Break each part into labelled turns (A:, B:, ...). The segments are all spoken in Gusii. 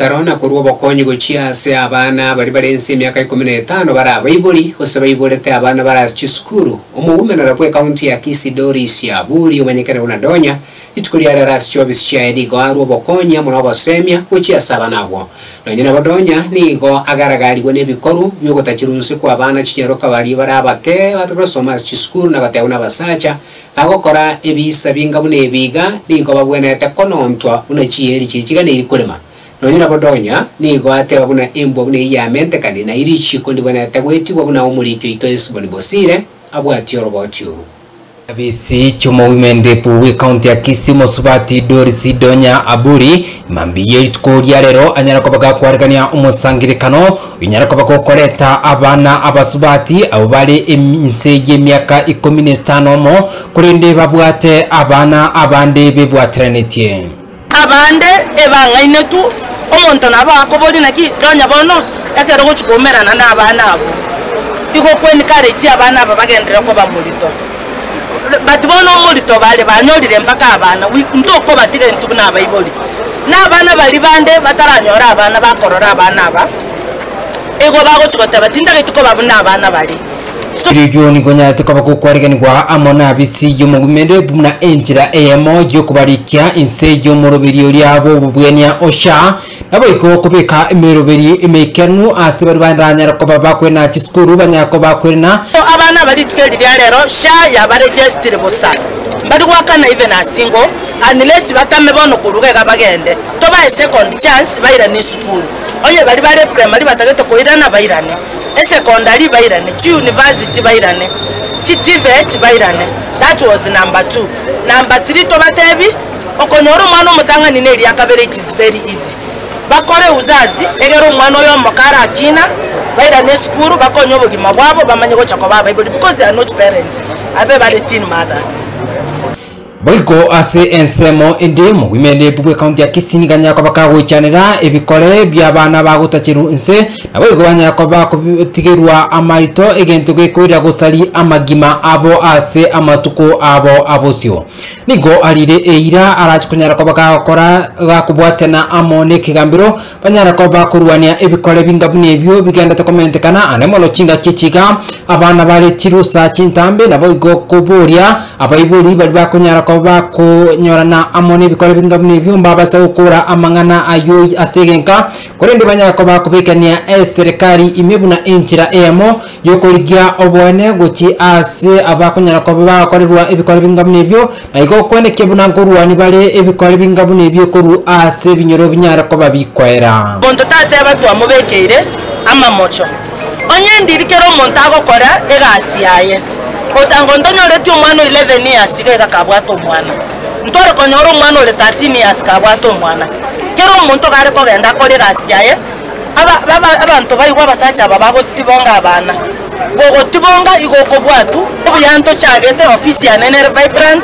A: Ekero na korua obokonyi gochia ase abana baria bare inse emiaka ikomi na etano bare abaibori, gose baiborete abana bare ase chisukuru, omoumenera bw'ecounty ya Kisii Doris Aburi omanyekene buna Donya, rituko ria rero ase chiofisi chiaye nigo arua obokonyi amo nobosemia gochia ase abana abwo. Nonye nabo Donya nigo agaragarigwe nebikoru biogotacherwa inse kw'abana chinyaroka baria bare abake batagosoma ase chisukuru na gotebwa nabasacha bagokora ebisa binga buna ebi iga nigo babwenerete konontwa buna chieri chiria chiganeiri korema. Nonya nabo Donya nigo ateba buna embwa buna eyio yamentekani na richiiko ndibwenerete goetigwa buna omoriki oito Hesiboni Bosire abwatie oroboti oru.
B: Abisi chi'omowimendep bw'ecounty ya Kisii omosubati Doris Donya Aburi mambia ye rituko ria rero anyare koba gakwaregania omosangerekano onyare koba gokoreta abana abasubati abwo bare inse y'emiaka ikomi na etano omo korende babwate abana abande bebwateranetie.
C: Abande ebang'ainetwe, omonto nabo akoboria, Naki nonya bono ekero ogochia koumerana nabana abwo, igo okwe-encourage abana aba bagenderere koba morito? But bono omorito bare banyorire mpaka abana, we ntokobatiga intwe buna abaibori. Na abana baria bande bataranyora abana bakorora abana aba, igo bagochia goteba tintageti koba buna abana baria. So.
B: Erio nigo onyarete koba gokwariganigwa amo nabisi y'omogwimende buna enchera eyemo y'okobarikia inse y'omoroberi oria bw'obobwenia Osha, naboigo kobeka emeroberi emeikeranu ase baria baranyare koba bakwena chisukuru banyare koba bakwena.
C: Abana aba rituko eri ria rero SHA yabaregestire bosa, mbari goakana even a single unless batame bono koruga iga bagende, tobae second chance bairane esukuru, onye baria bare primary batagete koirana bairane. Esekondari bairane, chiuniversity bairane, chi TVET bairane, that was number two. Number three tobatebi, okonyora omwana omotang'ani na eria kabere it is very easy. Bakore uzazi egere omwana oyo omoke arakina, bairane esukuru bakonye obogima bwabo bamanye gocha koba abaibori because they are not parents, abe bare teen mothers.
B: Boigo ase ensemo ende omogwimende bw'ecounty ya Kisii nigo anyare koba kagoichanera ebikore bi'abana bagotacherwa inse, naboigo banyare koba kotigerwa amarito egento gekoira gosaria amagima abo ase amatuko abo abosio. Nigo arire eira arache konyara koba gagokora gakobwatana amo nekegambero Banyare koba bakorwania ebikore binga buna ebio bigenderete komentekana, aande mono chingaki echi iga, abana bare chirusa chintambe, naboigo koboria abaibori baria bakonyara koba bakonyorana amo nebikore binga buna ebio mbabase gokora amang'ana ayio ase egenka, korende banyare koba bakobekania eserekari ime buna enchera eyemo y'okorigia oboene gochia aase abakonyara koba bagokorerwa ebikore binga buna ebio, Na igo okwenekia buna nkorwania bare ebikore binga buna ebio korwa aase ebinyoro binyare koba bikoera.
C: Monto tateba twamobekeire amamocho. Onye ndiri kera omonto agokora egasi yaye. Otango ntonyoreti omwana o 11 years iga iga kabwate omwana. Ntware konyora omwana ore 13 years kabwate omwana. Kera omonto gare kogenda akore egasi yaye, aba aba abanto baigwe abasacha aba bagotibonga abana. Gogotibonga igo okobwatwa. Obuya ntochagete ofisi yane nere vibrant,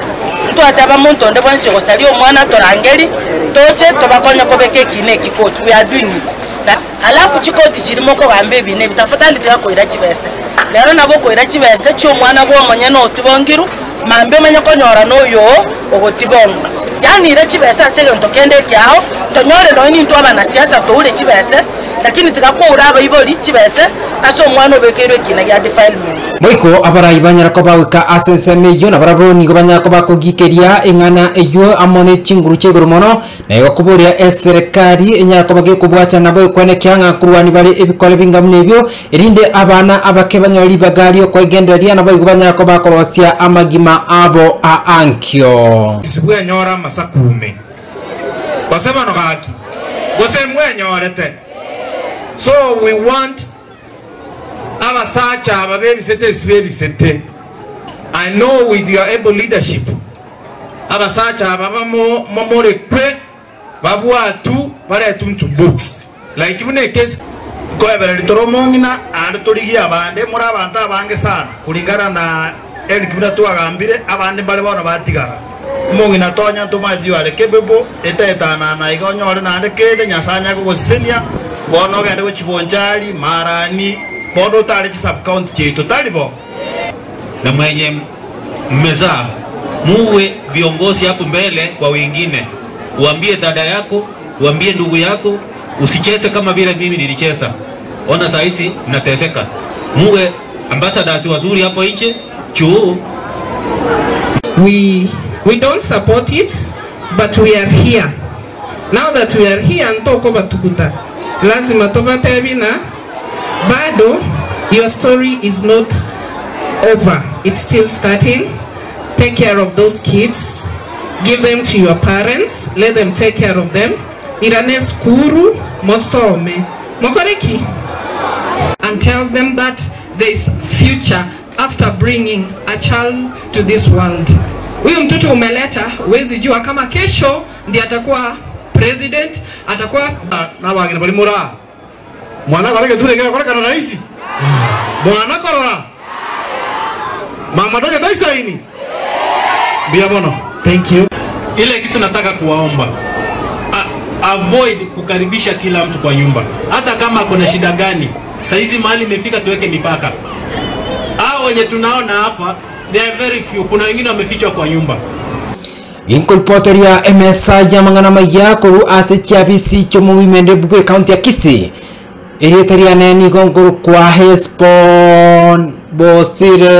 C: ntwateba monto onde bwensi ogosaria omwana torangeri toche tobakonye kobeka ekina eki court, we are doing it. Na alafu chikoti chiria mokogamba ebi na ebi tafadhali tiga koira chibese. Rero nabo okoira chibese chia omwana bwa omonyene otibongirwe, mambia omanye konyora na oyo oo ogotibongwa. Yaani ira chibese ase egento kende ekiao, tonyore nonye nintwe abanasiasa toure chibese, Lakini tiga koura abaibori chibese ase omwana obekeirwe ekiina gia defilement.
B: Boigo abarai banyare koba goika ase ensemo eyio, na barabwo nigo banyare koba kogikeria eng'ana eyio amo ne chinguru chia igoro mono, na igo koboria eserekari enyare koba gekobwatana nabo ekwane ng'a nkorwania bare ebikore binga buna ebio, erinde abana abake banyore ribaga ri'okoegendereria, naboigo banyare koba korosia amagima abo a ankio.
D: Ase bwenyore amasakume. Gose bono gaki? Gose mwenyorete? So we want abasacha aba bebisete esi bebisete. I know with your able leadership abasacha aba bamorekwe babwatu baretwe into books like buna ekesi.
E: Nkoebereria tore omong'ina, aande torigie abande, more abanto abange sana, kulingana na Eric buna twagambire, abande mbare bono batigara. Omong'ina tonya ntomaeti you are capable, etaetanana iga onyore naende kende, Nyasae anyare kogosesenia, bono ogende gochia Bonchari, Marani, bono otare chi sub county chiaito, tari bo?
F: Na mwenye mmezaa muwe viongozi hapo mbele kwa wengine, uambie dada yako, uambie ndugu yako. Usicheze kama vile mimi nilicheza. Ona saa hizi nateseka. Muwe ambassadors wazuri hapo nje juu
G: We don't support it, but we are here. Now that we are here, ntoko batukuta lazima tobate bina bado. Your story is not over, it's still starting. Take care of those kids, give them to your parents, let them take care of them. Irane skuru mosome mokoreki
H: and tell them that there is future after bringing a child to this world. Huyu mtoto umeleta, huwezi jua kama kesho ndiye atakuwa president, atakuwa
E: Nabagina bari mura mwana koreke tureke korekana raisi mwana korora mama doje taisaini bia bono.
D: Thank you. Ile kitu nataka kuwaomba, avoid kukaribisha kila mtu kwa nyumba, hata kama kuna shida gani. Saizi mahali imefika, tuweke mipaka. Hao wenye tunaona hapa, they are very few. Kuna wengine wamefichwa kwa nyumba.
B: Ginkoripoteria emesa ya mang'ana maya koru ase chiabisi chiomowimende bwe county ya Kisii erieta riane nigo nkoru kwa Hesbon Bosire.